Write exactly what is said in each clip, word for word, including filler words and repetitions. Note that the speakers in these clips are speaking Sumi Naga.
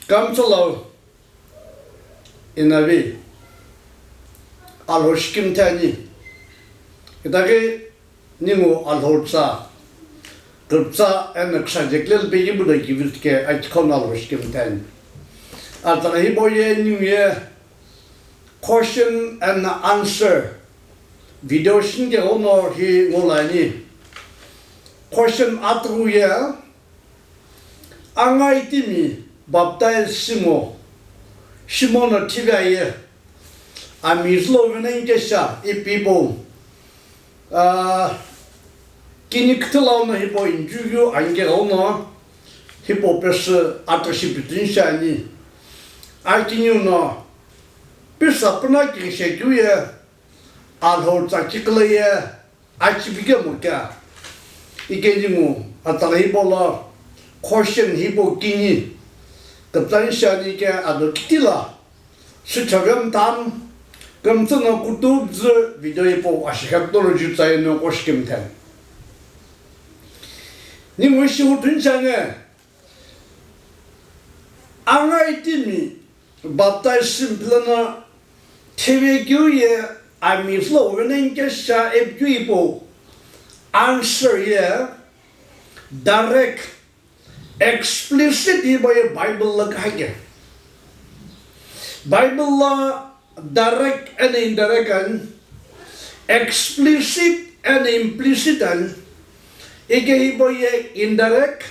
Kamtsülau inavi Alhou shikimthi ani. Itaghi ningu Alhou tsa, kürtsa eno kshajekle lupeki budo kivitke achikhon Alhou shikimthi ani. Atsa hipau ye ningu ye question and answer video shinike ono hi ngolani. Question atughu ye, angai timi baptize shimo, shimo no thivi aye, ami zlo vena inkesha ipibo, ah, kini kthilauno hipau injughu anike ono hipau pesü atoshi pitini shani. Akiniu no pisa puna kirishe keu ye Alhou tsa kikla ye achibi kemu kea. Ike ningu atala hipau lo question hipau kini kutani shani ke ado kitila. Süchave mtam, kümtsü no kutu bzü video ipo ashikha technology tsaye no koshikimthen. Ningu ishi hutun change, angai timi baptize shimpilana theve keu ye ami zlo vena inkesha ipikeu ipo answer ye direct explicit hipau ye Bible lo kahake. Bible lo direct and indirect ani, explicit and implicit ani. Ike hipau ye indirect,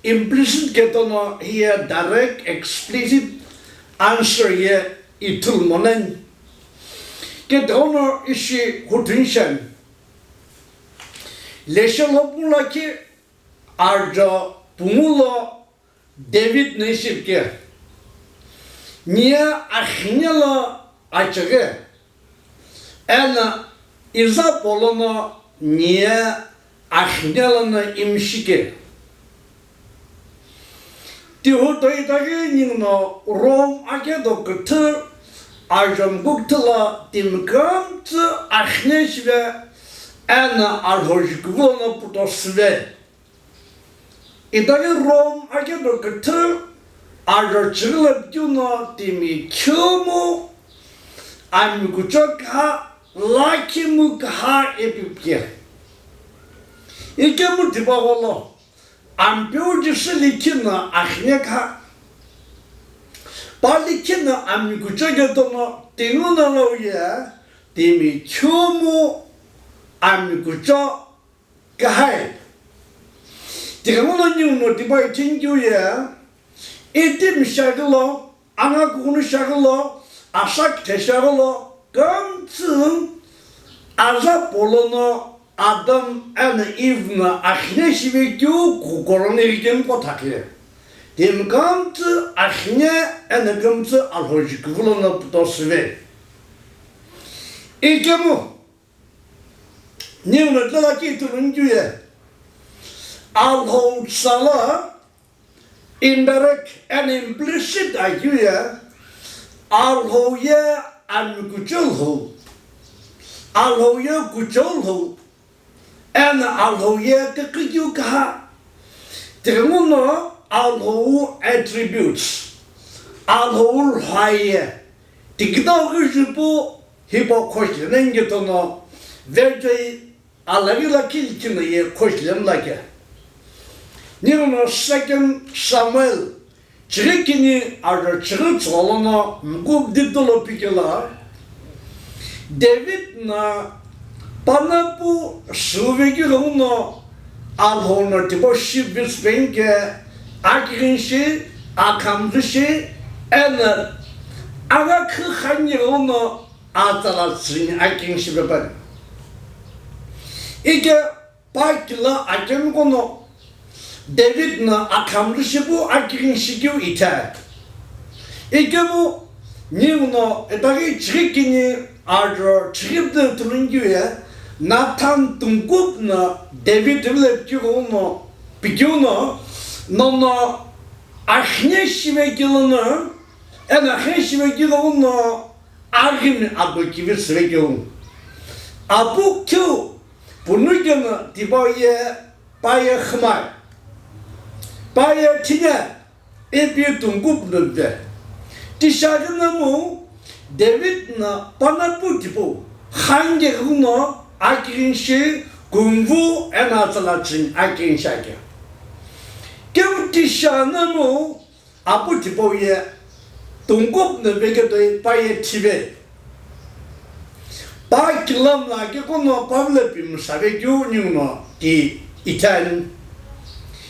implicit ketono hiye direct, explicit answer ye ithulu monani. Ketono ishi hutun shani. Leshe lo pula ki Arjo pungu lo David no ishi pike. Niye akhine lo achighi, eno iza polono niye akhine lono imshike. Tihu toitaghi ninguno Rome akedo küthü ajamkukthü lo timi kümtsü akhine shive eno Alhou jukuvü lono puto süve. Itaghi Rome akedo küthü ajo chighi lo pikeu no timi khumu ami kucho kha lakhimu kha ipipike. Ikemu tipaqo lo Ampeu Jisü likhi no akhine kha. Pa likhi no ami kucho ketono tinguno lo ye timi khumu ami kucho kahai. Tighenguno ninguno tipa ithinkeu ye, itimi shaghi lo, anga kughunu shaghi lo, asa kithe shaghi lo, kümtsü aza polono Adam eno Eve no akhine shive keu kukorono irikemu kothakhe. Timi kümtsü akhine eno kümtsü Alhou jukuvü lono puto süve. Ikemu ninguno tila ki ithulu nikeu ye, Alhou tsa lo indirect and implicit akeu ye, Alhou ye ami kucho lhou, Alhou ye kucho lhou, eno Alhou ye kükükeu kha. Tighenguno Alhou attributes, Alhou lhou ye tikitau keu jupu hipau khoshile nani ketono vechoi alaghi lakhi likhi no ye khoshile mlake. Ninguno Second Samuel chighi kini ajo chighi tsüghü lono mkubdi dolo pikelo, David no panapu süvekeu ghenguno Alhou no tipau shi vitsü penike akighi shi, akhamzü shi, eno aghakhü khani ghenguno atsala tsüni akighi shi pepani. Ike pa kila akemi kono David no akhamzü shipu akighi shikeu ithai. Ikemu ninguno itaghi chighi kini ajo chighi pütü ithulu nikeu ye, Nathan tungkup no David vile pikeu ghenguno pikeu no, nono akhine shive keu lono, eno akhine shive keu ghenguno aghimi ado kivi süve keu. Apu keu punu keno tipau ye pa ye khümai, pa ye thine, ipi tungkupu no ve. Tisha ghi nomu David no panapu tipau, khange ghi no akighinshi, kumvu eno atsala ching akighinshi ake. Kemu tisha nomu apu tipau ye tungkupu no veke toi pa ye thive. Pa kilamu lo ake kono pa vile pi msave keu ningu no ti ithani.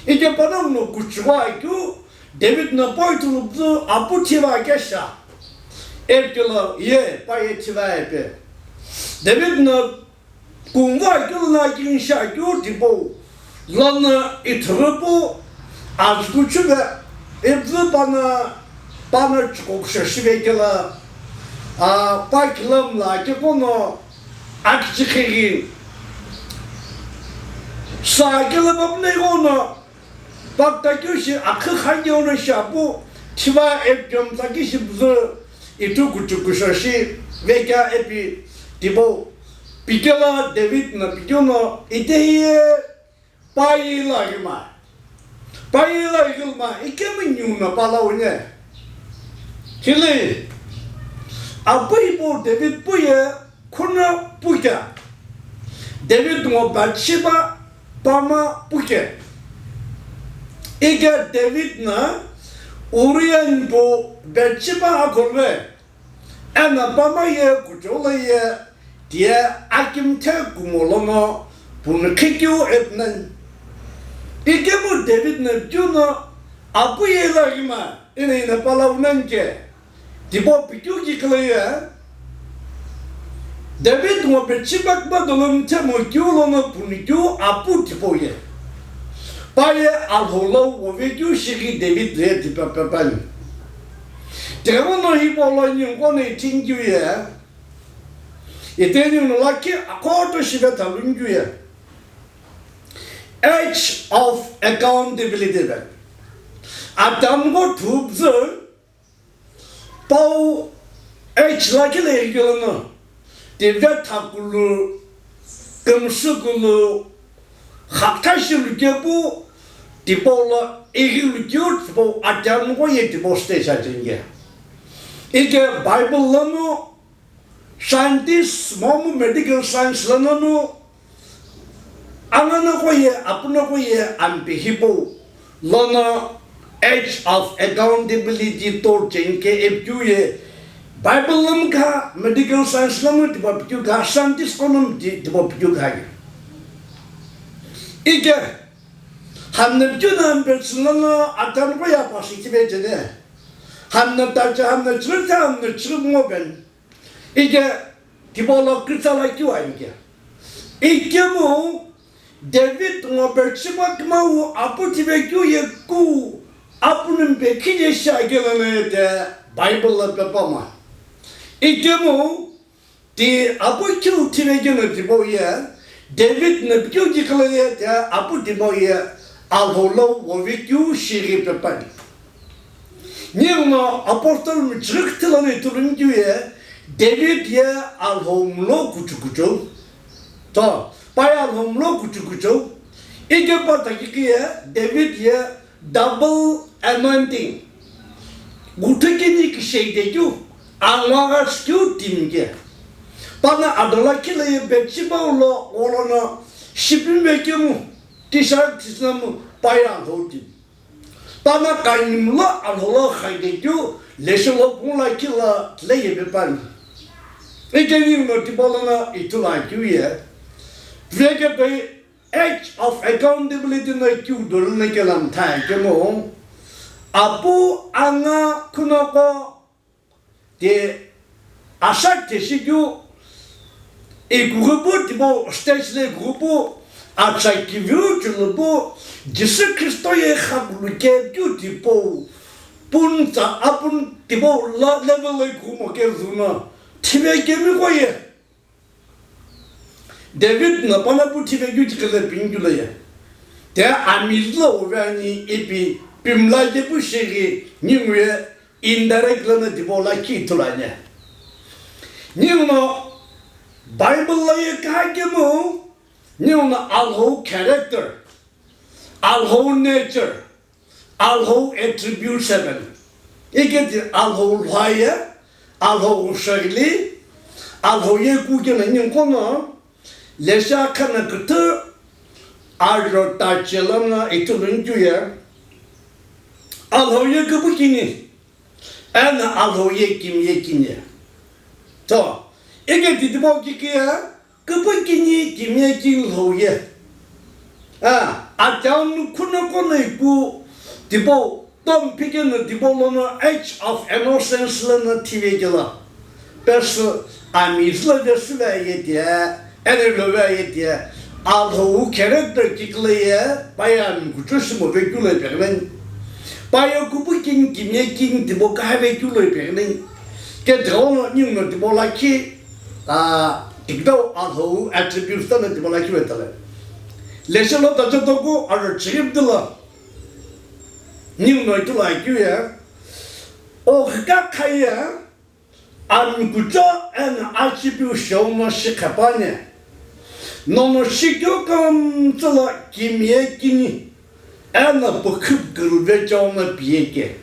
Ike panongu no kuchugho akeu David no poithu lupzu apu thiva kesha. Epikelo ye pa ye thiva epe. David no kumva keu lono akighishi akeu tipau lono ithughu pu azü kuchube ipuzü pano pano chukoküsho shive kelo, a, pa kilamu lo ake kono akichikhi ghi sa kelo pa pune ighono Pakta keu shi akhü khange ono shi apu thiva epikemu tsaki shi püzü ithu kuchuküsho shi vekea epi tipau pikelo David no pikeu no itehi ye pa ye lo aghima. Pa ye lo aghima ikemu ningu no pa lo wune. Hile apu hipau David pu ye khuno pu kea. David ngo Bathsheba pama pu ke. Ike David no Uriah pu Bathsheba akhorve eno pama ye kuchou lo ye tiye akimthe kumo lono punu khikeu epnen. Ikemu David no pikeu no apu ye lo aghima ino ino pa lo wunen ke. Tipau pikeu ki kilo ye David ngo Bathsheba kma dolo mthemu keu lono punu keu apu tipau ye pa ye Alhou lo wove keu shighi David ye tipa pepani. Tighenguno hipau lo ningu kono ithini keu ye itehi ningu no lakhi akhoto shive thaluni keu ye age of accountability ve. Adamu ko thupzü Pau age lakhi lo ighi lono, tive thakulu, kümsükulu, khakthashilu kepu, tipau lo ighilu keu, tipau atiamuqo ye tipau stage acheni ke. Ike Bible lono, scientist momu medical science lono, Ananoqo ye, apunoqo ye, ampi hipau lono age of accountability to cheni ke ipikeu ye, Bible lono kha, medical science lono tipau pikeu kha, scientist kono ti-, tipau pikeu kha ye. Ike, hamna pikeu no ampe tsü lono atanoqo ye apasi tipe chene. Hamna tacha, hamna chirita, hamna chiripu ngo pen. Ike, tipau lo kutsa lakhi ani ke. Ikemu, David ngo Bathsheba kma wu apu tipe keu ye ku, apu nimpe khije shi akelo ne te Bible lo pepa ma. Ikemu, ti apu keu tipe keu no tipau ye, David no pikeu kikilo ye te apu tipau ye, Alhou lo wove keu shighi pepani. Ninguno apostle michighi küthü lono ithulu nikeu ye, David ye Alhou mlo kuchukuchou. To, pa ye Alhou mlo kuchukuchou. Ike pa takiki ye, David ye double anointing. Guthu kini kishei de keu, angwa gha sikeu timi ke. Pano adola kilo ye Bathsheba lo gholono shipimi kemu, tisha tisinamu pa ye Alhou timi. Pano kani mlo Alhou lo khaide keu, leshi lo pung lakhi lo tile ye pepani. Ike ninguno tipau lono ithulu akeu ye. Veke toi age of accountability no keu dolu no kela mtha kemu. Apu anga khunoqo Ti asha teshi keu, ikughi pu tipau stage lo ikughi pu, acha kiviu chulu pu, Jisü Khristo ye khakulu keu tipau, pun tsa apun tipau la level lo ikughi mo keu zuno, thive kemiqo ye. David no pano pu thive keu tikele pini keu lo ye. Te ami lo uve ani ipi pimla ye pu shighi ningu ye indirect lono tipau lakhi ithulu ani. Ninguno Bible lo ye kha kemu, ninguno Alhou character, Alhou nature, Alhou attributes seven. Iketi Alhou lhua ye, Alhou shagili, Alhou ye kukena ningu kono, lesha khana kütü, arjo tache lono itulun ju ye, Alhou ye küpükini, eno Alhou ye kimiye kini. To, iketi tipau kiki ye, küpükini kimiye kini Lhou ye. A, atiaunu khuno kono iku tipau, tom phikeno tipau lono age of innocence lono thive kelo. Pesü ami zülo vesü ve ye tie, eno lo ve ye tie. Alhou character kikilo ye, pa ye ami kucho shimo ve kilo ipeghenani. Pa ye küpükini kimiye kini tipau kaha ve kilo ipeghenani. Ke deghono ninguno tipau lakhi, a, tikidau Alhou attributes tano tipau lakhi vetale. Leshe lo tache toku aro chirip dilo. Ninguno itula keu ye. O khika khaye, ami kucho eno achipiu shouno shikhapane. Nono shikeu kümtsülo kimiye kini. Eno pükhüpükulu vecheo no piye ke.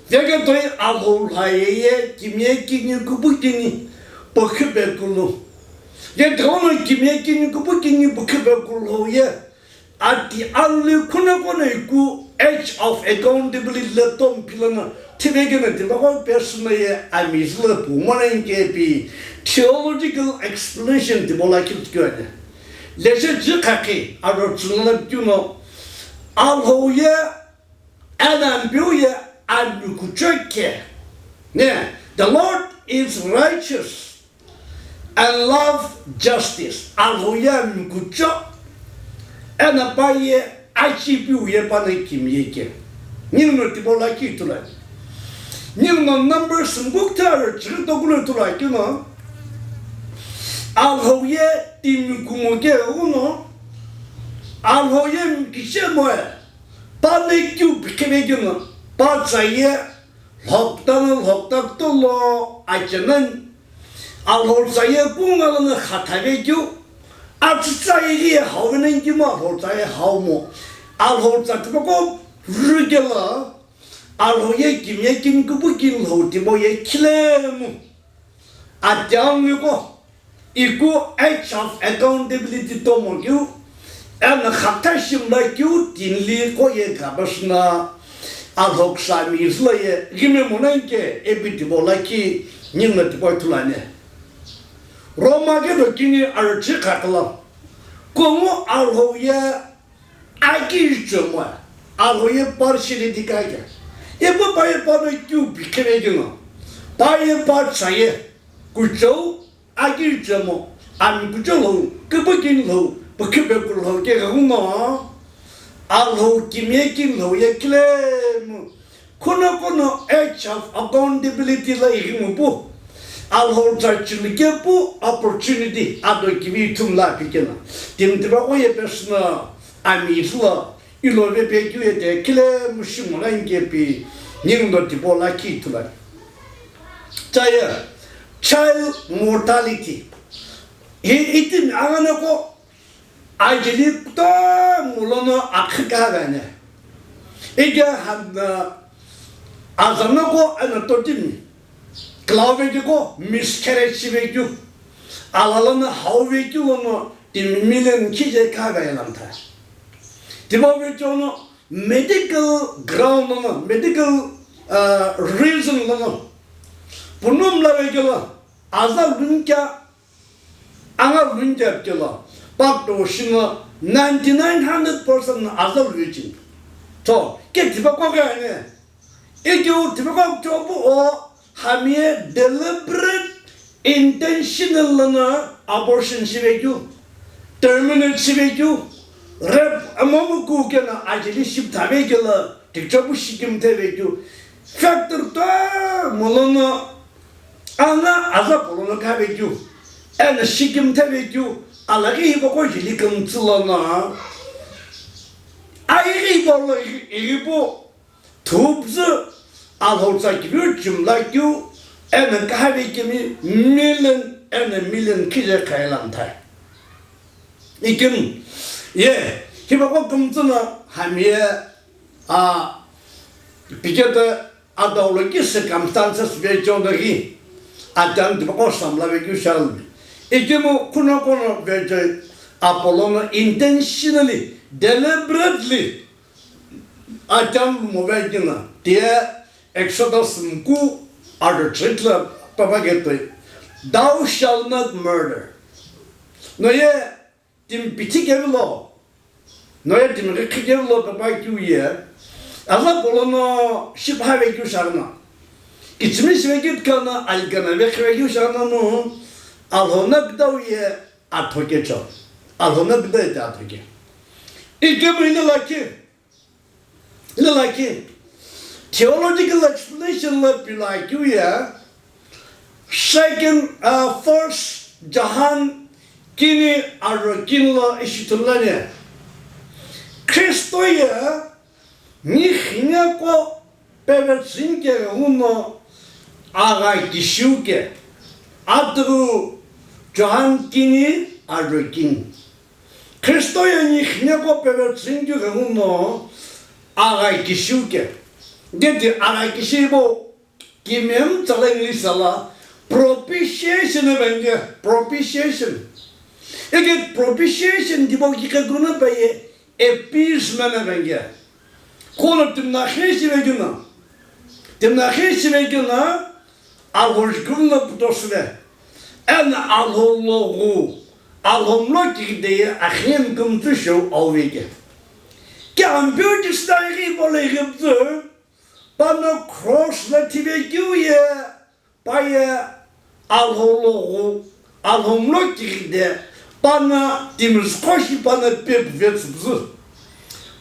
Veke toi Alhou lhua ye ye kimiye kini küpükini pükhüpükulu. Ye dhono kimiye kini küpükini pükhüpükulu ye. Atialu khuno kono iku age of accountability lo tom philono thive keno tipaqo pesü no ye ami zülo pu mono inke pi theological explanation tipau lakhi keu ani. Leshe ji khakhi aro tsüngala keu no Alhou ye eno Ampeu ye ami kucho ke. Ne, the Lord is righteous and love justice. Alhou ye ami kucho, eno pa ye achipiu ye pano kimiye ke. Ninguno tipau lakhi itula. Ninguno Numbers mukthar chiri tokulo itula keu no. Alhou ye timi kumo ke uno. Alhou ye mi kiche moe. Pa le keu pikhe ve keu no. Pa tsa ye lhokta no lhokta kutomo achenan. Alhou tsa ye kunga lono khathave keu. Atsütsa ye hau ve nani keu mo Alhou tsa ye hau mo. Alhou tsa tipaqo rükelo. Alhou ye kimiye kini küpükini Lhou tipau ye khilemu. Atiaungu ko. Iku age of accountability tomo keu, eno khakta shimla keu tinli ko ye kapasüna Alhou kusami zülo ye gime mono inke epi tipau lakhi ninguno tipau ithulu ani. Roma ke do kini archi khaklo. Kongu Alhou ye Aki ichemo, Alhou ye partiality kake. Ipu pa ye pa no keu pikhe ve keu no. Pa ye pa tsa ye. Kuchou, aki ichemo, ami kucho Lhou, küpükini Lhou, pükhüpükulu Lhou ke ghenguno. Alhou kimiye kini Lhou ye khilemu. Khuno khuno age of accountability lo ighimu pu. Alhou tsa chimike pu opportunity ado kivi ithumla pikena. Timi tipaqo ye pesüna ami zülo ilo ve pe keu ye te khilemu shimo la inke pi ninguno tipau lakhi ithulu ani. Tsa ye child mortality. Hi itimi anganako Ajeli kutomo lono akhika vene. Ike hana azanoko eno totimi. Klau vekeu ko miscarriage vekeu. Ala lono hau vekeu lono timi million khije kha vene lamtha. Timo vekeu no medical ground lono, medical, uh, reason lono. Punum la vekeu lo aza lunkya Anga lun kepkelo, pakto shino ninety nine hundred percent no aza luichini. To, ke tipaqo ke ane. Ikeu tipaqo chopu o, hami ye deliberate, intentional lono abortion shivekeu, terminate shivekeu, rape amomu ku keno ajeli shiptha vekelo, tikchopu shikimthe vekeu, factor to molono, Ana aza polono kavekeu, eno shikimthe vekeu, alaghi hipaqo jeli kümtsü lono, ayeghi hipau lo ighi pu, thupzü, Alhou tsa kiviu chimla keu, eno kavekemi million, eno million khije khaye lamthai. Ikim, ye, hipaqo kümtsü no hami ye, a, Piketa adaulo ki circumstances vecheo no ghi, atiamu tipaqo samla vekeu shiaghi lo. Ikemu khunoqo no vecheo Apollo no intentionally, deliberately atiamu moveikeu no, tiye Exodus mku ajo chitla papa ketoi, "Thou shalt not murder." No ye timi pithi kevilo, no ye timi ghikhi kevilo papa keu ye, aza polo no shipha vekeu shiaghi no, kichimi shivekeu kano aligana vekhi vekeu shiaghi no, Alhou no kudau ye athokecho, Alhou no kudau ye athoke. Ikemu ina lakhi, ina lakhi, theological explanation lo pilo akeu ye, Second, uh, First John kini ajo kini lo ishi ithulu ani. Kristo ye ni khineqo pevetsüni ke ghenguno agha kishiu ke. Atughu John kini ajo kini. Kristo ye ni khineqo pevetsüni ke ghenguno agha kishiu ke. Geti agha kishi bo Kimemtsala English la propitiation na venge, propitiation. Eke propitiation tipau ki kekuna pa ye appeasement na venge. Kono timna khe shive kina. Timna khe shive kina, Alhou jikuna puto shive. Ena Alhou logu, Alhou mlo kikide ye akhem kumtsu shou au veke. Ke ampeu ki stai ri bole ri ptsu, Pano cross lo thivekeu ye, pa ye Alhou logu, Alhou mlo kikide, pano timi züko shi pano pepu vetsü püzü.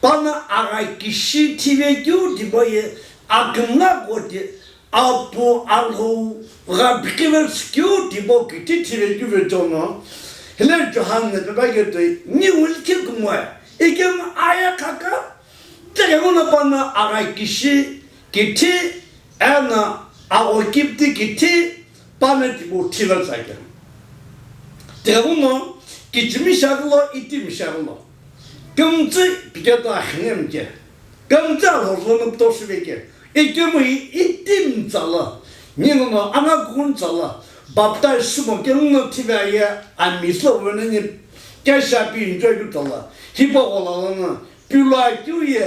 Pano agha kishi thivekeu tipau ye, akümla kote, apu Alhou gha pikivetsü keu tipau kithi thivekeu vecheo no, hile John ne pepa ketoi, ni wulkhi kumoe, ikemu aya khaka, Tighenguno pano agha kishi kithi, eno agho kipti kithi, pano tipau thivetsü ake. Tighenguno kichimi shiaghi lo, itimi shiaghi lo. Kümtsü piketo axine mike. Kümtsü Alhou lono pütho shiveke. Ikemu hi itimi tsala. Ninguno anga kukuno tsala. Baptize shimo kenguno thive aye ami silo weneni kesha pi enjoy keu tsala. Hipau ghola lono Pilo akeu ye,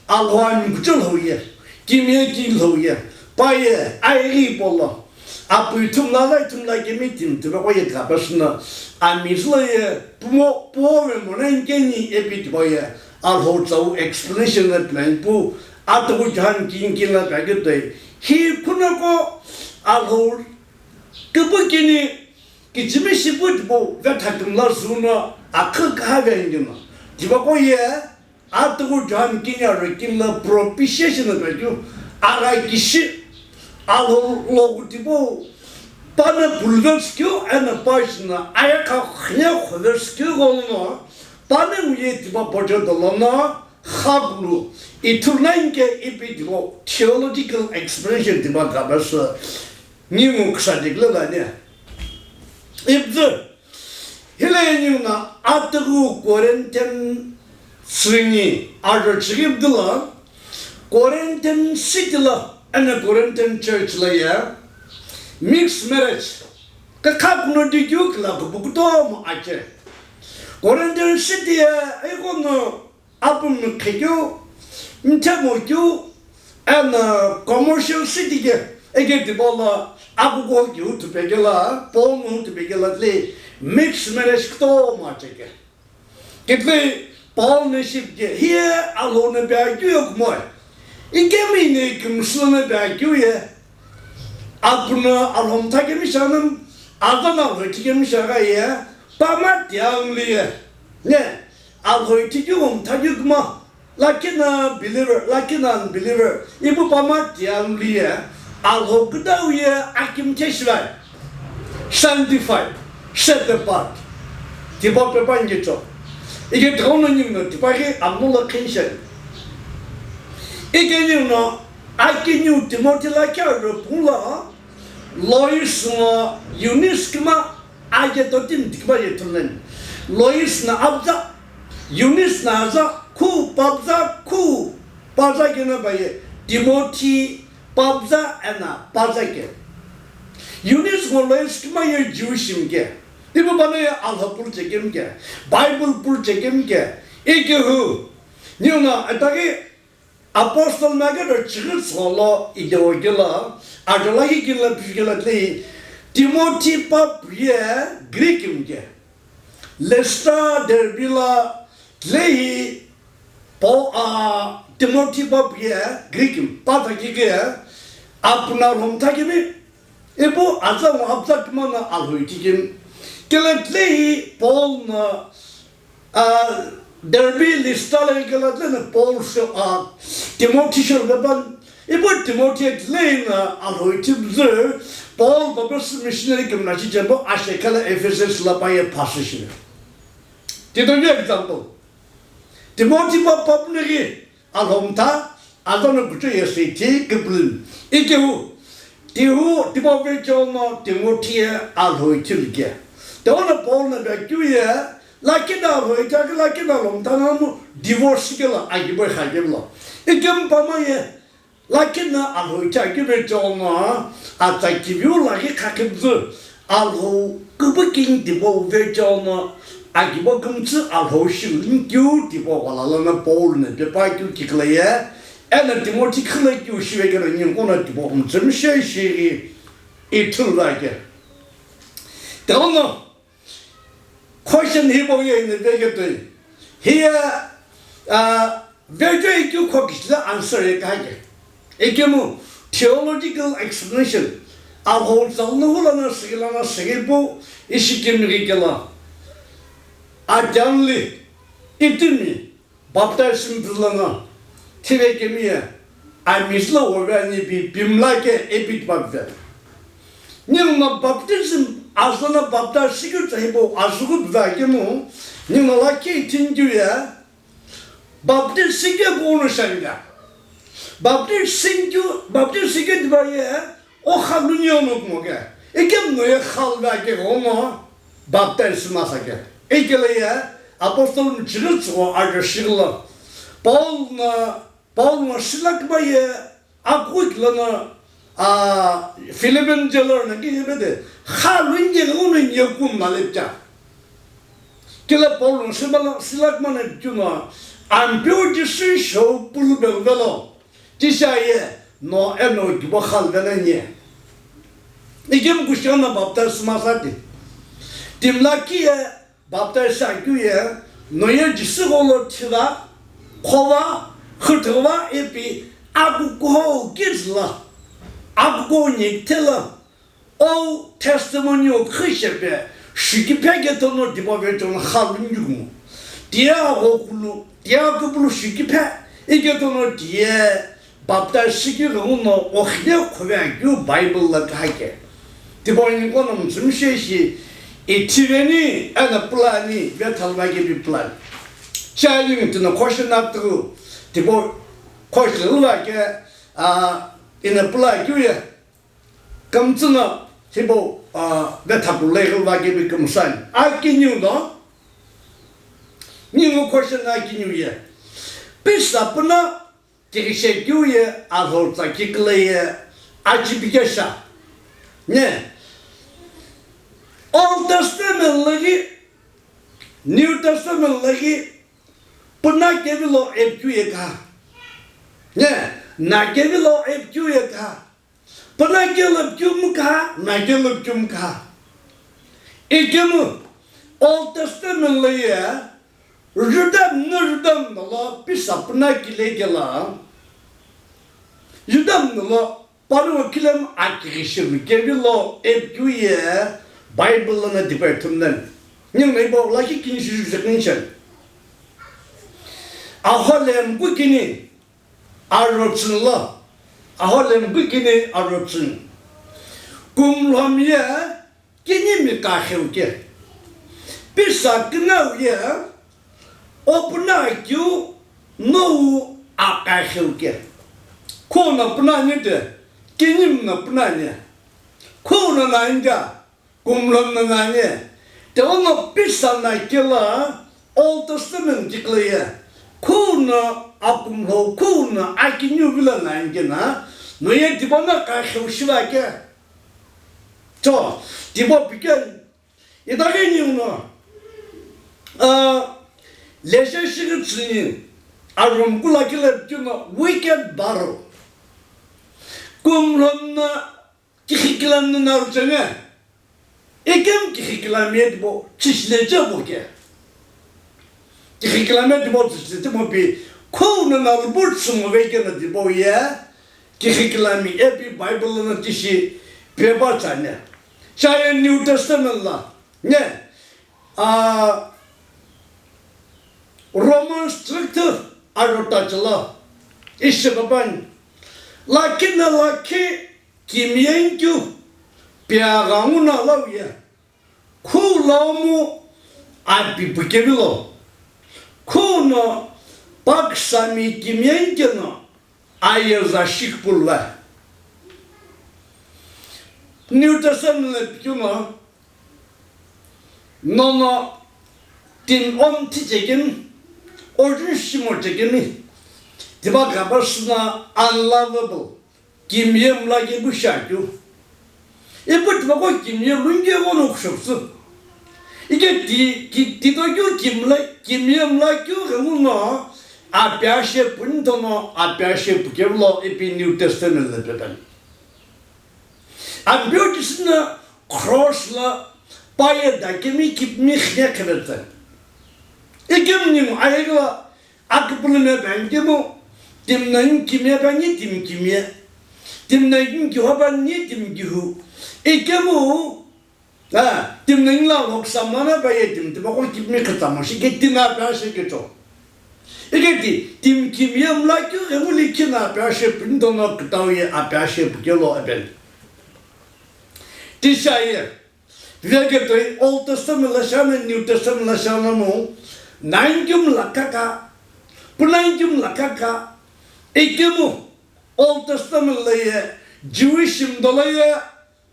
Alhou ami kuchou lhou ye, kimiye ki lhou ye, pa ye, aighi polo, apu ithumla la ithumla kemi timi tipaqo ye kapesüno, ami silo ye, pumo, puo ve mona nkeni epi tipau ye, Alhou tsau explanation na plan pu, atughu John kini kini la pya ketoi, hi khunoqo, Alhou, kipu kini, kichimi shipu tipau, vetha kümla zuno, akhu kaha ve ngino, tipaqo ye, Atughu John kini ajo kini lo propitiation na pekeu, agha kishi, Alhou logu tipau, pano puluvetsü keu, eno pa shino, ayekha khine khovetsü keu ghono, pano nguye tipa pocho dolono, khakulu, ithulu nani ke ipi tipau, theological explanation tipa kapesü, ningu ksa dikle lani. Ipzü, Hile ninguno atughu Corinthian tsüni ajo chighi püdülo, Corinthian city lo, eno Corinthian church lo ye, mixed marriage, kakha kuno dikeu kila kupu kutomo ache. Corinthian city ye, ighono Apumi qhekeu, mthemo keu, eno commercial city ke, eke tipau lo, akuko keu thupekela, Paul no thupekela tile, mixed marriage kutomo acheke. Kitile Paul no shipke, hiye Alhou no pya keu ye kumoe. Ikemu ine kümsü no pya keu ye. Apu no Alhou mtha kemi shiaghi no, aza no Alhou ithi kemi shiaghi ye, pama tiang liye. Ne, Alhou ithi keu mtha keu kuma, lakhi no believer, lakhi no unbeliever, ipu pama tiang liye, Alhou kudau ye akimthe shivai. Sanctified, set apart. Tipau pepa ngicho. Ike tighenguno ninguno tipaqo amulo khensheni. Ike ninguno aki New Timothy lakhi ajo pungula, Lois ngo Eunice kima aye totimi tikima ye thuleni. Lois no abuza, Eunice no aza, khu pabuza, khu paza keno pa ye, Timothy pabza ena pazake. Eunice ngo Lois kima ye Jewish mke. Ibu bana ye Alha pulchekemke. Bible pulchekemke. Ikehu. Niuna ataki apostle na ke do chigit solo ideogela. Ajola ki kila pigela tle. Timothy pap ye Greek mke. Lystra, Derbe la tle hi Paul, a, Timothy pap ye Greek pa thaki ke apna rom thaki mi. Ibu aza mo apza kima na alhoi tikim. Kele tle hi Paul na, a, Derbe Lystra le kele tle na Paul so, a, Timothy so le ban. Ibu Timothy tle na alhoi tim zu Paul Baptist missionary kim na chi jembo ashe kala Ephesus la pa ye phasi shi. Tito ye example. Timothy pa papneri alhomtha, adana kucho ye seithi kiplim. Ikehu, tihu, tipa vechono Timothy ye alhoi thilke. Teona Paul na be kyu ye, lakina alhoi thake, lakina alhomtha na mu divorce ke la agibo khagem lo. Ikem pama ye, lakina alhoi thake vechono, atsa kiviu lagi khakibzu. Alhou kubuking tipo vechono, akibo kumtsu alhou shilin kyu tipo walalana Paul ne pepa kyu kiklaye, ena Timothy khila kyu shive kena nyingkona tipo umtsum she shiri ithulvake. Teono, question hibo ye ne vegetoi. Hiya, a, Vejo ikyu khokishila answer ye kake. Ikemu theological explanation. Alhou tsalnu hulana sigilana sigipu ishikimiri kela. Ajanli itimi baptism pilana thive kemiye amizla wove ani pi pimla ke epit bapve. Ningna baptism azana baptize sikyu tsahipo azugu bve kemu ningna la ke thinju ya Baptist sikhe kono shanga. Baptist sikhe, Baptist sikhe diba ye, o khalunyo no kumoke. Ikem no ye khalva ke kono baptist masake. Ikele ye, apostle mchigitsuko arjo shigla. Paul na, Paul na silak ba ye, Akughi kile no, a, Philippian jailer na ki hebe de, kha lun ye ngu no ye kum na lepcha. Kile Paul no sibala, silak mana kyu no, ampeu Jisu shou pulu bel velo, tisha ye, no eno gibo khal vena nye. Ikem kushana na baptize masati. Timla ki ye, Baptize akeu ye, noye Jisu gholo thiva, khova, khüthüva ipi, akukuhou kids la, akukuhou nyikthela, ou testimony o khüshepe, shikiphe ketono dipa vetono khalunjukumo. Tia ghokulu, tia kupulu shikiphe, iketono tie, Baptize shikighi uno okhile khuve akeu Bible la kahake. Tipau yini kono mtsumshe shi ithiveni ena pulani vethalva kevi pulani. Chali mtino question athu tipau question la ke a ina pula keu ye. Kamtsüna hipau, a, vethapu leghilva kevi kümsani. Akiniu no, ningu question akiniu ye. Pisa puna tighishe keu ye, alhou tsa kikile ye, achipikesha. Ne. Old Testament lagi, New Testament lagi, puna kevi lo epikeu ye ka. Ne, na kevi lo epikeu ye ka. Puna kelo kümkha, na kelo kümkha. Ikemu Old Testament lo ye, Juda mna Juda mna lo pisa puna kile kela. Juda mna lo panu kilem akighi shemi kevi lo epikeu ye Bible lo na dipai thumnen. Ning nei bo laki kini shi ju zekin chen. Aho lemkukini. Arotsün lo, aho lemkukini arotsün. Kumlhom ye kinimi kakheu ke. Pisa künau ye opuna keu nou akakheu ke. Khuna puna ni de, kinimi na puna ni. Khuna na inda. Kumlhom na nani, teono pisa na kela Old Testament kikile ye, Khuno akumlo, khuno akiniu vilo nani kena, no ye tipau no kakheu shiva ke. Cho, tipau pikeni. Itaghi ninguno, ah, leje shighi tsüni, arum kula kile kino wicked battle. Kumlonna kikhikilamna naru chenge. Ikem kikhikilami etibo, chishile chebo ke. Kikhikilami etibo, chishile chebo pi, khuno naru bo tsümo vekena tibo ye. Kikhikilami epi Bible lono tishi pepa tsane. Chaye New Testament la, ne, ah, Romans three two arota chila, ishi papani. Lakhi na lakhi kimiyenkeu, piagha ngu na lauye. Khu lomu api pukevilo. Khuno paksami kimiyenkeno ayeza shikpulva. New Testament le pikino, nono timi omthi chekemi, oju shimo chekemi, tipa kapasuna unlovable. Kimiye mla ke bu shakeu. Ipu tipaqo kimiye lunge ghono kushopsu. Ike ti, ki, tito keu kimla, kimiye mla keu ghenguno, apiashe punitono, apiashe pukevilo ipi New Testament le pepani. Ampeu tisina cross la paye dakemi kipmi khine khevetsa. Ikemni mo ayegla Akipulumi ape ani kemu, timi nani kimiye pe ani, timi kimiye. Timi nani kihu pe ani, timi kihu. Ikemu, ah, timi nani la lhoksa mona pe ye timi, tipaqo kipmi khitsa mo shi ke timi apiashe kecho. Ike ti, timi kimiye mla keu ghengu likhi na apiashe punitono kütau ye apiashe pukelo ape. Tisha ye, Veke toi Old Testament la shana, New Testament la shana mo, nine kemu la kaka, pu nine kemu la kaka, ikemu Old Testament la ye, Jewish mdo la ye,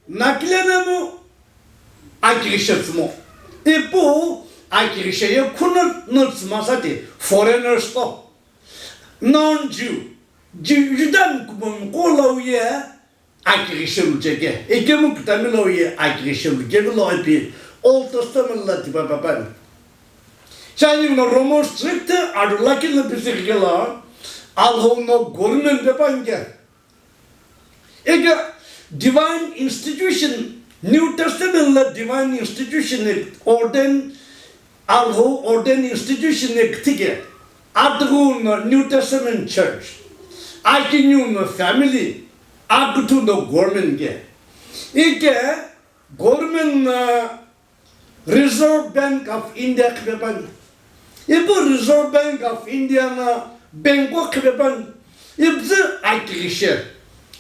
nakile na mo, akirishe tsümo. Ipu, akirishe ye khuna no tsüma sati, foreigners to. Non-Jew, Ju-, Judan kumon ko la ye, Akighi shelu cheke, ikemu kütami lo ye akighi shelu kevilo ipi Old Testament la tipa pepani. Chani no Romans three two arulakhi lo pisi kela, Alhou no government pepani ke. Ike divine institution, New Testament la divine institution ordain Alhou ordain institution ye küthike, atughu no New Testament Church, akiniu no family, akuthu no government ke. Ike government no Reserve Bank of India khipepani. Ipu Reserve Bank of India no bank wo khipepani. Ipuzü akighi she,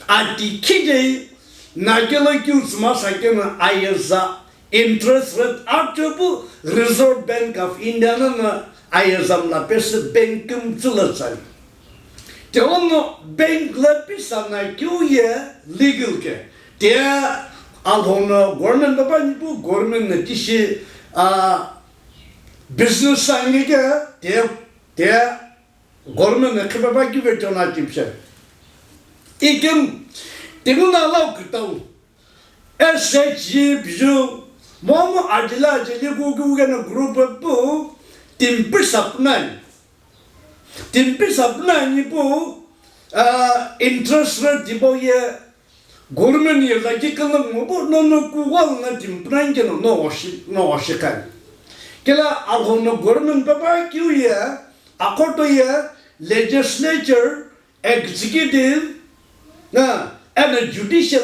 ati khijei, nakelo kiu tsüma sakeno ayeza interest rate achopu Reserve Bank of India no no ayeza mla pesü bank kümtsü lo tsani. Teono bank la pisa na kiu ye legal ke. Te Alhou no government pepani pu government no tishi, ah, business sangi ke, te, te Government no khipepa kive chona tipshe. Ikem, timi no alau kütau. S H G biju, momu ajila ajili kuki ukena group pu, timi pisa pu nani. Timi pisa pu nani pu, ah, interest rate tipau ye, Government ye laki kala ngobo no no kuwa na timi pnai keno no oshi, no oshi kai. Kela Alhou no government pepha kiu ye, akoto ye, legislature, executive, na, and judicial,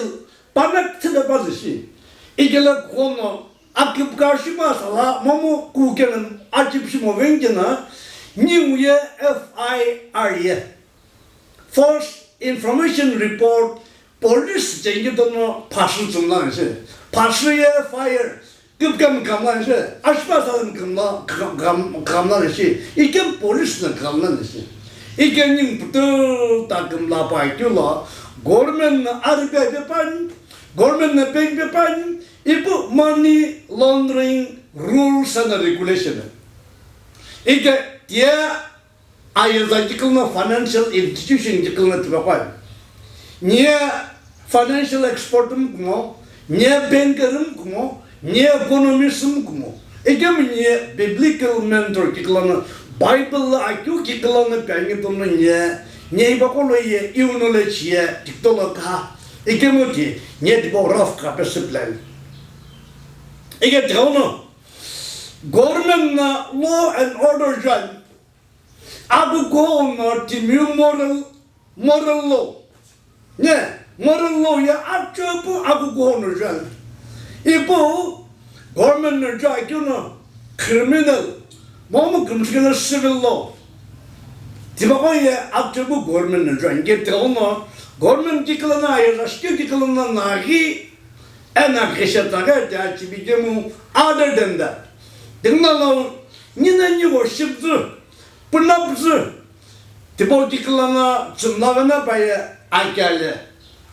panak thile pa shi. Ikela kono, akipka shi ma sala, momu kukena, achip shi mo vengena, niu ye F I R ye. False Information Report, police chengitono phasü tsümla shi. Phasü ye F I R, kipkam kamla shi. Ashpa salam kamla, kam, kam, kamla shi. Ikem police na kamla shi. Ikem ning putu ta kamla pa kilo. Government na R B I pepani, government na bank pepani, ipu money laundering rules and regulation. Ike tia Ayeza kikilo no financial institution kikilo no tipaqo. Nye financial expert mi kumo, nye banker mi kumo, nye economist mi kumo. Ikemu nye biblical mentor kikilo no, Bible lo akeu kikilo no pi ani tomo no nye, nye ipaqo lo ye, iu knowledge ye, tikito lo kha. Ikemu ti, nye tipau rough kha pe sipilani. Ike tighenguno, government no law and order juani. Akukugho no timiu moral, moral law. Ne, moral law ye achopu akukugho no juani. Ipu government no juakeu no criminal, momu kümsükelo civil law. Tipaqo ye achopu government no juani. Ke tighenguno government kikilo no ayeza shikeu kikilo no naghi, eno ghisheta ghi ti achibi kemu other than that. Tighenguno lo nina niwo shipüzü, pünapüzü, tipau kikilo no tsümla vena paye akele,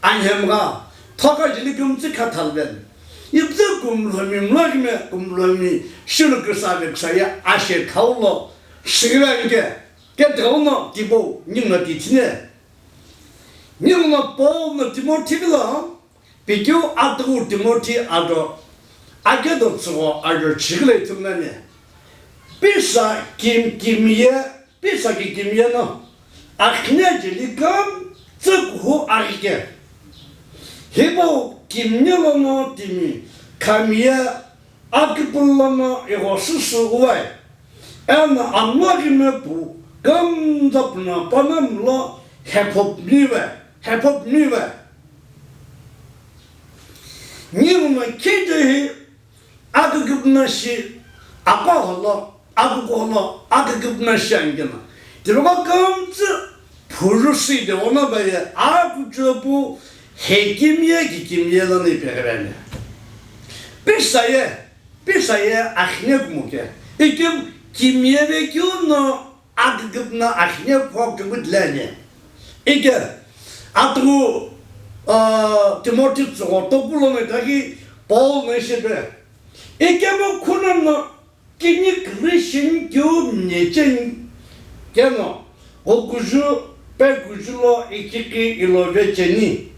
anhemgha, thoka jeli kümtsü khathalveni. Ipüzü kumlhomi mlakime, kumlhomi shilu küsa ve küsa ye ashe khaulo, shighive anike, ke tighenguno tipau ninguno tithine. Ninguno Paul no Timothy kilo, pikeu atughu Timothy ado, akedo tsügho ajo chighi lo ithulu nani. Pisa kim-, kimiye, pisa ki kimiye no, akhine jeli kümtsü kuhu aghike. Hipau kimiye lono timi, khamiye, akipulu lono ighosusu uwai, eno amlakime pu kümtsü puna panamlo hephopmiwe, hephopmiwe. Ninguno kheto hi aküküpüna shi, apaho lo, akukugho lo, aküküpüna shi anikeno, tipaqo kümtsü phuru sü ite ono paye akuchopu he kimiye ki kimiye lono ipeghi veni. Pisa ye, pisa ye akhine kumo ke. Ikemu kimiye vekeu no aküküpüna akhine phuakeu kutile ani. Ike atughu, ah, Timothy tsügho toku lono itaghi Paul no ishi pe. Ikemu khunono kini Christian keu mnecheni keno, ghukuju, pekuju lo ikighi ilo vecheni.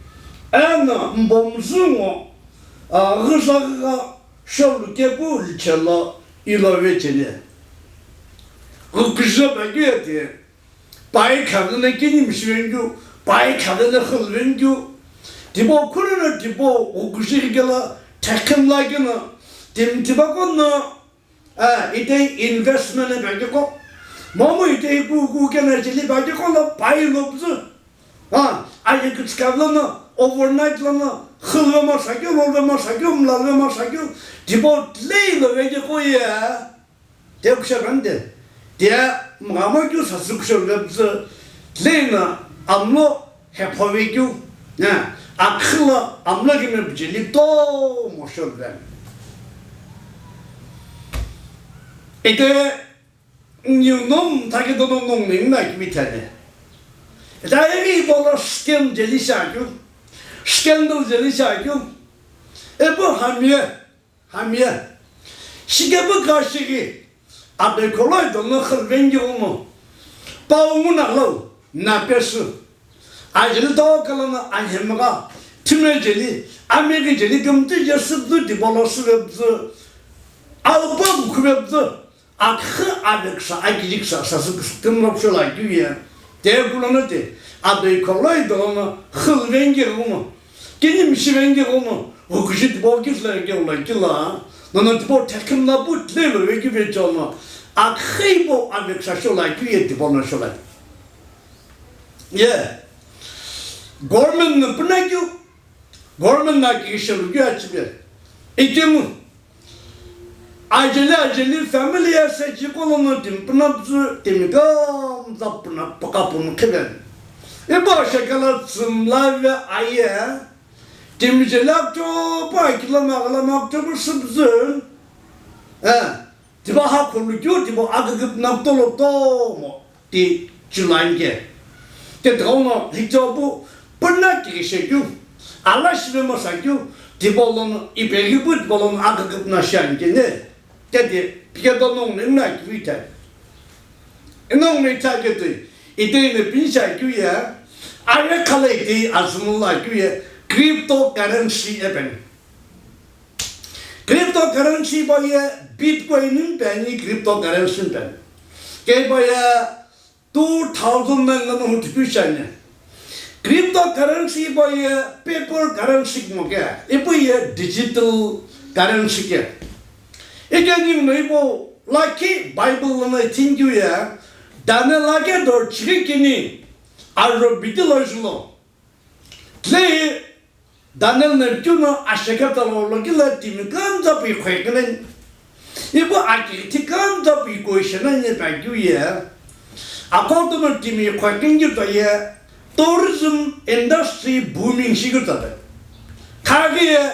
Eno mbomzü ngo, ah, ghüzaghi gha sholu kepu lichelo ilo vecheni. Ghukuju pekeu ye ti, pai khaghi no kini mishi veni keu, pai khaghi no xülu veni keu. Tipau khunono tipau ghukuju ghikelo thekhi mla keno, timi tipaqo no, ah, itei investment ipeghiqo, momu itei ku, ku keno jeli peghiqo lo pai lo püzü. Ah, aye kütsikavü lono, overnight lono, xülu vemo sakeu, lo vemo sakeu, mla vemo sakeu, tipau tilei lo vekeu ye, te kushe vende, te mghamo keu sasü kushe vepüzü, tilei no amlo hepho vekeu, ne, akhü lo amlakime püjeli tomo sholuve. Ite Ninguno mthakedono nongu ninguno akimi ithani. Ita emi ipolo scam jeli shiakeu, scandal jeli shiakeu. Epu hamiye, hamiye. Shikepu kashighi, abe kholoi dono khalvengi umo. Pau nguna lau, na pesu. Ajeli tokalo no anhemgha, thime jeli, ameghi jeli kümtsü je süpüzü tipolo süvepüzü, aupa kukhuvepüzü, akhü aveküsa, akijiküsa, sasü küsü kümlo püsho lakeu ye. Te kulono te, adoi kholoi dolono, xüluvengighi uno, kini mishivengighi uno, ghukuju tipau kizülo keu lakeu lo, nono tipau thekhi mla pu tilelo vekeu vecheono, akhü hipau aveküsa sho lakeu ye tipau no sho lakeu. Ye. Government no püna keu, government no aki shelu keu achibe. Ikemu. Ajeli ajeli family ye se chikolo no timi püna püzü timi kümtsü püna püka pünu khiben. Ibo shekala tsümla ve aye. Timi jeli akchopu akilama aghalama akchopu süpüzü. Eh. Tipa ha kholu keu, tipa aküküpü na pütolo tomo ti chulani ke. Ke tighenguno hicho pu püna kikishe keu, ala shive masa keu, tipa lono ipeghi pu tipa lono aküküpü na shiani ke ne. Ke ti piketo nongu ninguno akeu ithai. Eno ngumi ithaketoi, itoi no pinisha keu ye, aye khala itoi azumula keu ye, cryptocurrency epeni. Cryptocurrency hipau ye Bitcoin nipeni, cryptocurrency nipeni. Ke hipau ye two thousand nine lono huthukeu shiani. Cryptocurrency hipau ye paper currency kumo ke, ipu ye digital currency ke. Ike ningu no ipu lakhi Bible lono ithikeu ye, Daniel ake do chighi kini, aro bitilo julo. Tile Daniel no keu no ashekha tala lo kila timi kumtsa pu ikhoi kile. Ipu akithi kumtsa pu ikhoi shena ni pa keu ye. Akoto no timi ikhoi kingi to ye tourism industry booming shi keu tsa pe. Khaghi ye,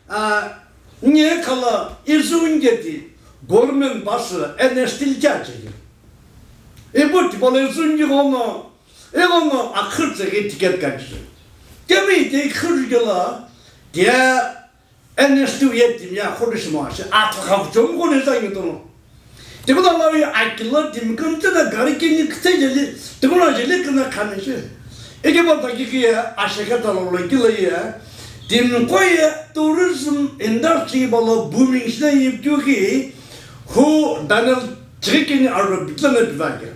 a, nye khala izungeti government bus N S T li cha che. Ipu tipolo izungi kono Ighono akhü tseghi ticket kachi. Kemi ite khürü kela, dia N S T ye timi akhürü shimo ashe, atha khavu chomu kone zangi tono. Tikuno lawi akilo timi kumtse na gari kini kutse jeli, tikuno jeli kuna kami shi. Ike bo taki kiye, ashekha tala lo kila ye, timi ko ye tourism industry bala booming shina yi kyu ki, hu Daniel chighi kini aro bitlo na bivake.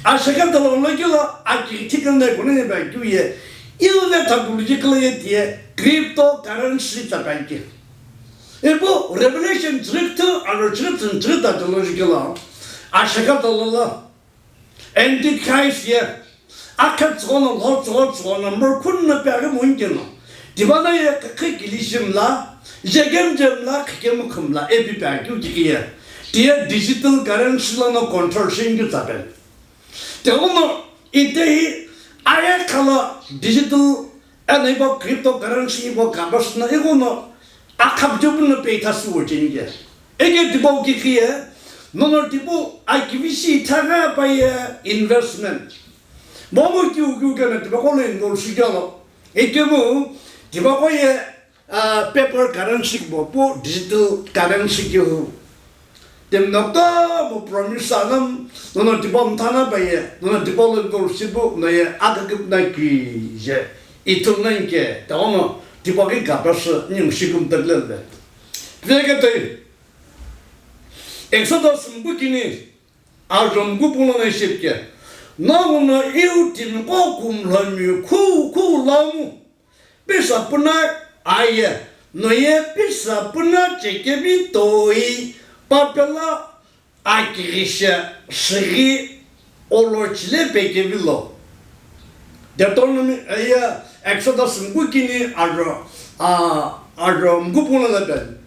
Ashekha tala lo kila akithi kanda kone ne ba kyu ye, ilu ne technological ye tie cryptocurrency tsa banki. Ipu Revelation chighi kuthu aro chighi kuthu chighi ta technological la, ashekha tala la, Antichrist ye, akha tsüghono lho tsügho tsüghono mürkhunno pe aghi monkeno. Tipano ye kakhe kili shimla, jegem jemla, khikemu khumla, ipi pe akeu kiki ye. Tiye digital currency lono control shingyu tsa pen. Teguno ite hi aye khala digital eno ipo cryptocurrency ipo kabasüna ighono akha püchopüno pe ithasü wo cheni ke. Eke tipau kikhiye, nono tipau akivishi ithaghi pa ye investment. Momu kiu kiu kena tipaqo lo involve shi kelo. Ekemu tipaqo ye, ah, paper currency bo pu digital currency kiu. Temi no kutomo promise anam, nono tipau mthana pa ye, nono tipau lo involve shi pu, no ye akakip na ki je, ithum na inke, taono tipaqo ki kapasü ningu shi kum taglele. Veke toi. Exodus mkukini, ajom kupulo na shipke. Nongu no iu timi ko kumlhomi khu khu lamu. Pisa puna aye, no ye pisa puna chekemi toi, papela akighishe shighi olochile pekevilo. Deuteronomy, eh, Exodus mkukini aro, ah, aro mkupulo na ben.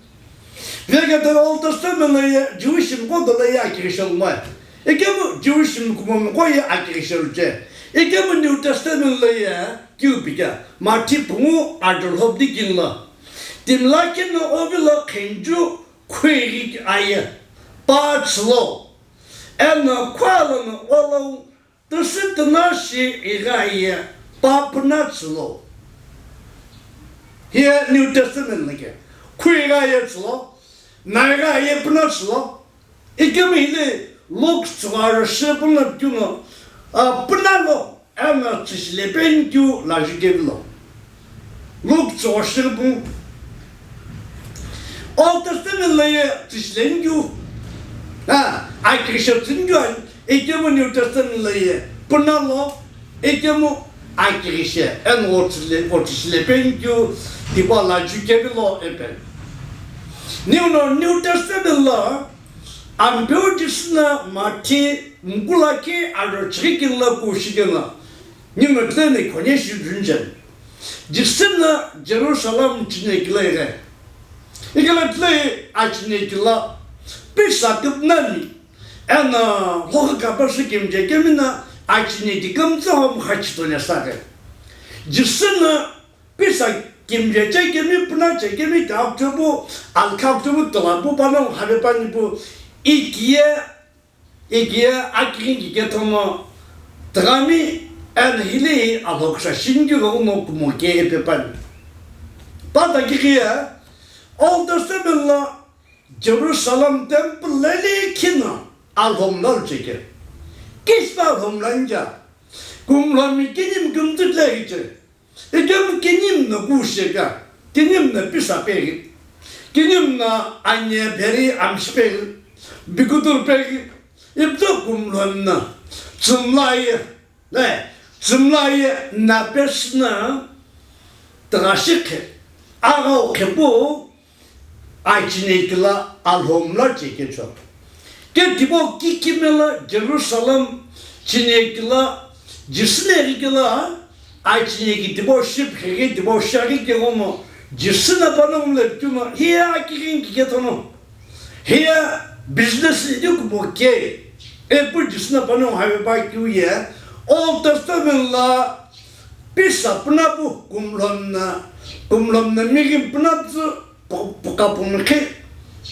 Veke the Old Testament lo ye Jewish mko dolo ye akighishe lumai. Ekemu Jewish mko mko ye akighishe luche. Ekemu New Testament lo ye kiu pika. Mathi pungu adolhop di kinlo. Timla kino ovilo khenju Khuighi aye pa chülo, eno khualono olo tüsü tüna shi ighi aye pa püna chülo. Hiye New Testament lo ke, khuighi aye chülo, naighi aye püna chülo. Ikemu hile Luke tsügho aro shi püna keu no, a, püna lo, eno tsüshile penikeu laju kevilo. Luke tsügho shi püna. Old Testament lo ye tsüshile nikeu, a, akighishe tsünikeu ani, ikemu New Testament lo ye püna lo, ikemu akighishe, eno otsüle, otsüshile penikeu, tipau laju kevilo ipi. Ninguno New Testament lo, Ampeu Jisü no Mathi mkulakhi aro chighi kini lo kushikeno, ninguno tile ni khonye shi junjen. Jisü no Jerusalem chinekilo ighi. Ikelo tile achinekilo pisa küpünani, eno lhokhu kapasü kimiche kemi no achineki kümtsü ho mkha chitone sake. Jisü no pisa kimiche chekemi, püna chekemi, kha kuchopu, alkha kuchopu, tolapu, panongu hape pani pu, ikiye, ikiye, akighi kike thono, tüghami, eno hile hi alhoksha shinikeu ghenguno kumo ke ipi pani. Pa takighiye, Old Testament lo, Jerusalem temple leli kino, Alhou mla luchekeu. Kispa Alhou mla nja. Kumlhomi kinimi kümtsü tlehiche. Ikemu kinimi no kusheka. Kinimi no pisa peghi. Kinimi no anye beri amshi peghi. Bikutur peghi. Ipto kumlhomi no. Tsumlai. Ne, tsümla ye napesü na tüghashikhe, aghau khepu, achine kila Alhou mla chekechou. Ke tipau kikimela Jerusalem chine kila, Jisü ne kila, achine ki tipau ship khe tipau shaghi ke ngono, Jisü na panongu le tuma, hiya kikin kiketono. Hiya business idi kumo ke, epu Jisü na panongu hape pa keu ye, Old Testament la pisa püna pu kumlhon na, kumlhon na mighi püna püzü pu-, puka pumkhe,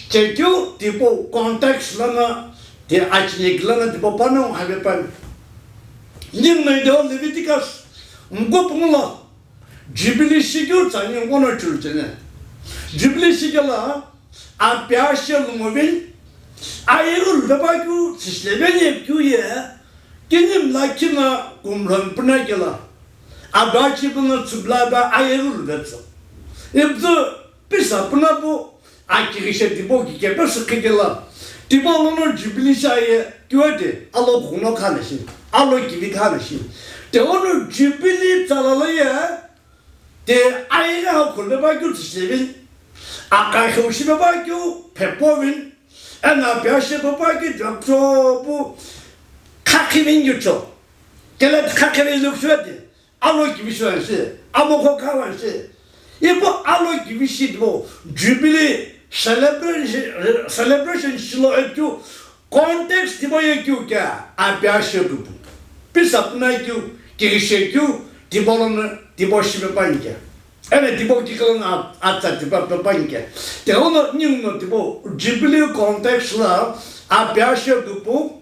chekeu tipau context lana, ti achine kila na tipau panongu hape pa. Ningu no ido Leviticus, mko pungu lo, Jubilee shikeu tsani ngono chulu chene. Jubilee shikela, apia she lumovin, ayeghi lupepakeu, tsishileveni keu ye, kinimi lakhi na kumlhomi püna kela, abachi püna tsubla ba ayeghi lupetsü. Ipüzü pisa püna pu, akighi she tipau kikepesü khikela, tipau lono Jubilee shi aye, kiwete, alo khuno khana shi, alo kivi khana shi. Te ono Jubilee tsala la ye, Te ayeghi ha khulupepakeu tsishilevin, akaghi shipepakeu phepovin, eno apia shipepakeu jokchopu khakhivin jucho. Kele khakhivin lukshwete, alo kivi shivanshi, amokho khavanshi. Ipu alo kivi shi tipau, Jubilee celebration, celebration shilo ekeu, Context tipau ye keu kea, apia she kupu. Pisa püna keu, kighi she keu, tipau lono, tipau shipe pani kea. Ene tipau kikala na atsa tipa pe pani kea. Te ono ningu no tipau Jubilee context la, apia she kupu,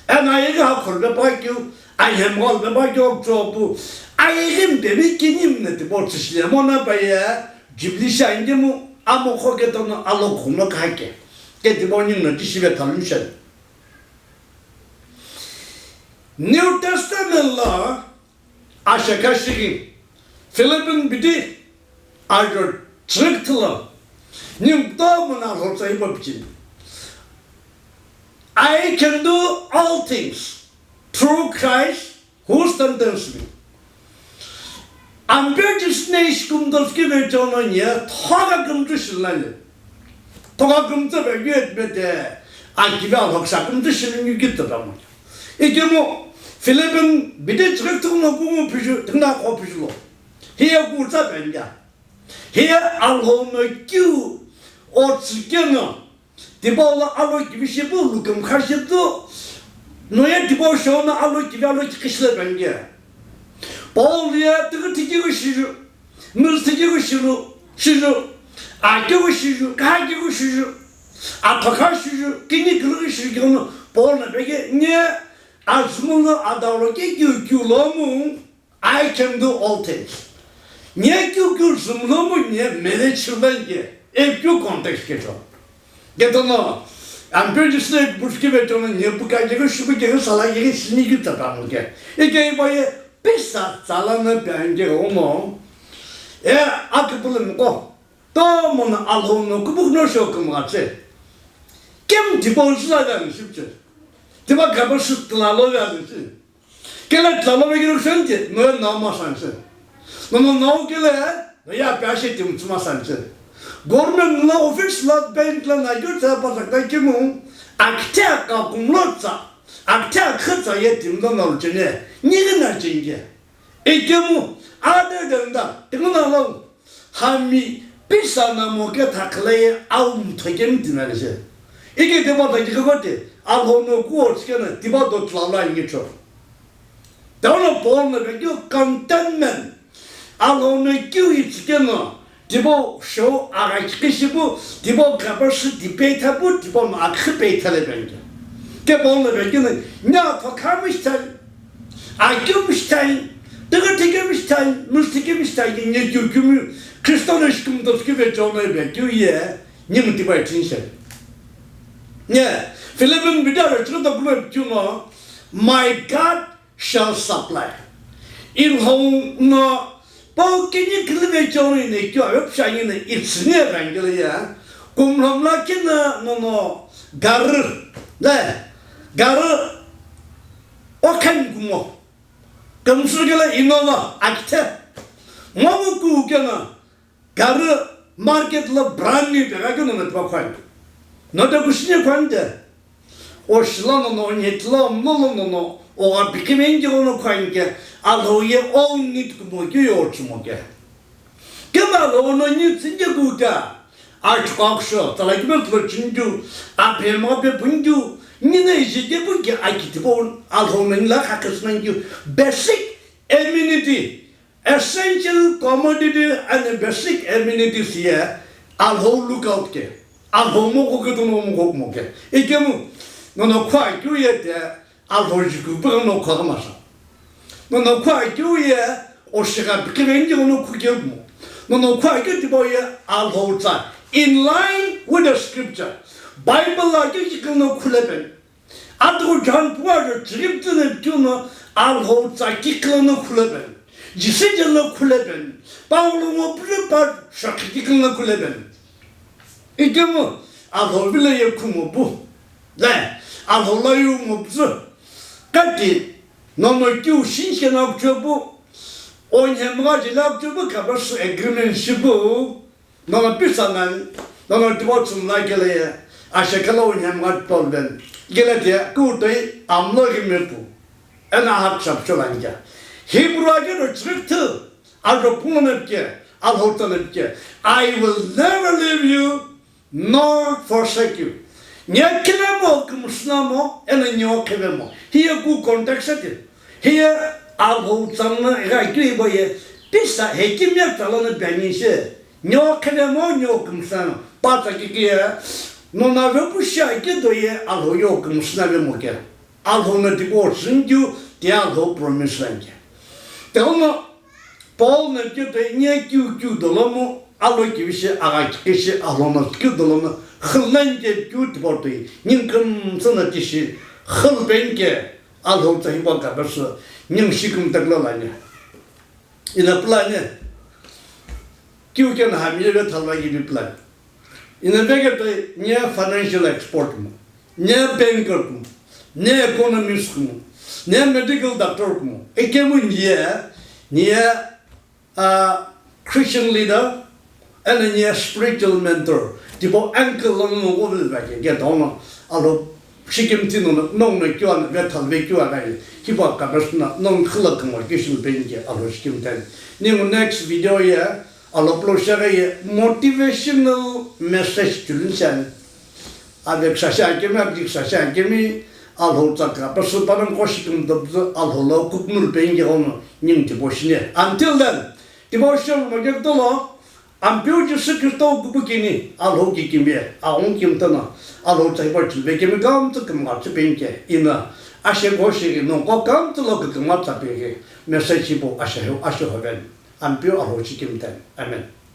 ene ayeghi ha khulupepakeu, ayeghi mgha lupepakeu chopu, ayeghi mpemi kinimi no tipau tsishile mona pa ye, Jubilee shi aingemu, amokho ketono alo khuno khake. Ke tipau ningu no tishive thalumshe. New Testament la ashekha shighi, Philippian bidi ajo chirikthula, ningu kutomo no Alhou tsa hipau pichini. I can do all things through Christ who strengthens me. Ampeu Jisü ne ishi kümtsü kivecheo no nye, thoka kümtsü shilani. Thoka kümtsü vekeu etmete, akivi alhoksa kümtsü shilani kitsa pamo. Ikemu, Philippian bidi chirikthula no kumu phishu, tingna kho phishu lo. Hiye kutsa pengya. Hiye Alhou no keu, otsükeno, Tipau lo alo kivi shipu lukümkha shitu, noye tipau shou no alo kivi alo kikhi shile penge. Paul ye tighi thikeu shilu, mizü thikeu shilu, shilu, akeu shilu, khakeu shilu, athokha shilu, kini kulu shilu keu no Paul no peke nye azumulu adaulo ke keu keu lomu. I can do all things. Nye keu keu zumlomu nye manage shivenge, e keu context kecho. Ketono, ampeu Jisü ne bushki vetono nye puka keu shipu keu sala keu sini keu tata muke. Ike ibo ye pisa tsala na penge omo. E akipulu mko. Tomo na Alhou no kubuku no shoku mgatse. Kem tipau zula vang shipche. Tiba kaba shutla lo vang shi. Kele tlalo vekeu shenje, noye nau masanche. Nono nau kele, noye apia she timi tsü masanche. Government la office la bank la na yo tsa pa sakta kimu, akithe aka kumlo tsa, akithe akha tsa ye timi lo nau chene, nighi na chenge. Ikemu, other than that, timi na lo, Hami pisa na moke thakhala ye au mthoke mtina le she. Ike tipau ta kikhokote, Alhou no kuo tsikena, tipau do tlalo angi cho. Tauno Paul no keu contentment. Alhou no keu itsikena, tipau shou aga kikishipu, tipau kapar shi tipe thapu, tipau no akhi pe thale benge. Ke Paul no keu na, nya thokha mishtai. Akeu mishithai, tighi thikeu mishithai, mizü thikeu mishithai, ye nye keu keu mi, Kristo no ishi kümtsü keu vecheo no ive keu ye, nye mutipai chinshi. Ne, Philippian bida rechighi tokulu ipikeu no, "My God shall supply." Ilhou no, pau kini kilive chori ne kyo ave pshangi ne itsini evangeli ya, kumlhom la kina nono gari, le, gari okhen kumo, kamsur kele Innova akithe, momu ku kena, gari market lo brand new pegha keu no notipa khwani. Note kushini khwani de. O shila nono, onye tilo mlo nono, o apikimenge ono khwani ke, Alhou ye all need kumo keu yo chumo ke. Kema lo ono need singe kuta. Arch koksho, tala kime tulo chinju, ape ma pe punju, nina ije ke punke akitipo, Alhou no nila khakesnanju, basic amenity. Essential commodity and basic amenities ye Alhou lookout ke, Alhou moko ke, tono moko mo ke. Ikemu, nono khwa keu ye te, Alhou jiku pe no khwa masa. Nono khwa keu ye, oshika pe kevenge no khu keu mo. Nono khwa keu tibo ye, Alhou tsa, in line with the scripture. Bible la keu kikil no khule pen. Atu John puwa jo chirip tsüne piu no Alhou tsa kikla no khule pen. Jisü je no khule pen. Paulo ngo pule pa shakhi kikla no khule pen. Ikemu Alhou vile ye khumo bu. Le, Alhou la yu ngo psu. Kati, nono kiu shinche na kuchobu. Onye mga jila kuchobu kabasu agreement shibu. Nono pisa nani, nono tibo tsumla kele ye, ashe kala unyam ngat polben. Kele dia, kutoi, amlo gimepu. Ena hak shap cholangia. Hebrew age no chiriktu, ajo punonepke, Alhou tanepke. "I will never leave you nor forsake you." Nye kile mo, kumusna mo, ena nyo kebe mo. Hiye ku context ati. Hiye Alhou tsamna gha keu ibo ye, pisa hekimia talana piani she, nyo khene mo nyo kümsüna, pa tsa kiki ye, nona vepu shi ake do ye, Alhou yo kümsüna ve mo ke. Alhou na tibo singyu, ti Alhou promise lan ke. Te ono, Paul na ke te nye kyu kyu dolomo, alo kivi she, aga kiki she, Alhou na kyu dolomo, khilnan ke kyu tibo te, nying kümsüna tishi, khil ben ke, Alhou tsa hipau kapesu, nying shi kümtakla lani. Ina pulani, kiu kena hami ye thalva gibi pulani. Ina veke toi, nye financial expert mo, nye banker mo, nye economist mo, nye medical doctor mo. Ekemu nye, nye, ah, Christian leader, ena nye spiritual mentor, tipo uncle lono ngo vile vake, ke dono, alo, shikim tino, nong no kyo an, ve thal ve kyo an, ai, kipa kabesna, nong khla kamo, kishim pen ke, alo shikim ten. Ningu next video ye, alo plo share ye, motivational message tulun chan. Avek sasha kemi, avek sasha kemi, Alhou tsaka, pasu panam koshi kum dobzo, Alhou lo kuknul pen ke ono, ning tipo shine. Until then, tipo shon mo ke tolo, Ampeu Jisü Khristo kupu kini, Alhou ki kimye, aghungu kimtana, Alhou tsa hipau chilve kemi kamtsu kümgha tsü penke, ina, ashe ghoshi ki nongqo kamtsu lo kükümgha tsa penke, message hipau ashe ho, ashe hoven, Ampeu Alhou shi kimten. Amen.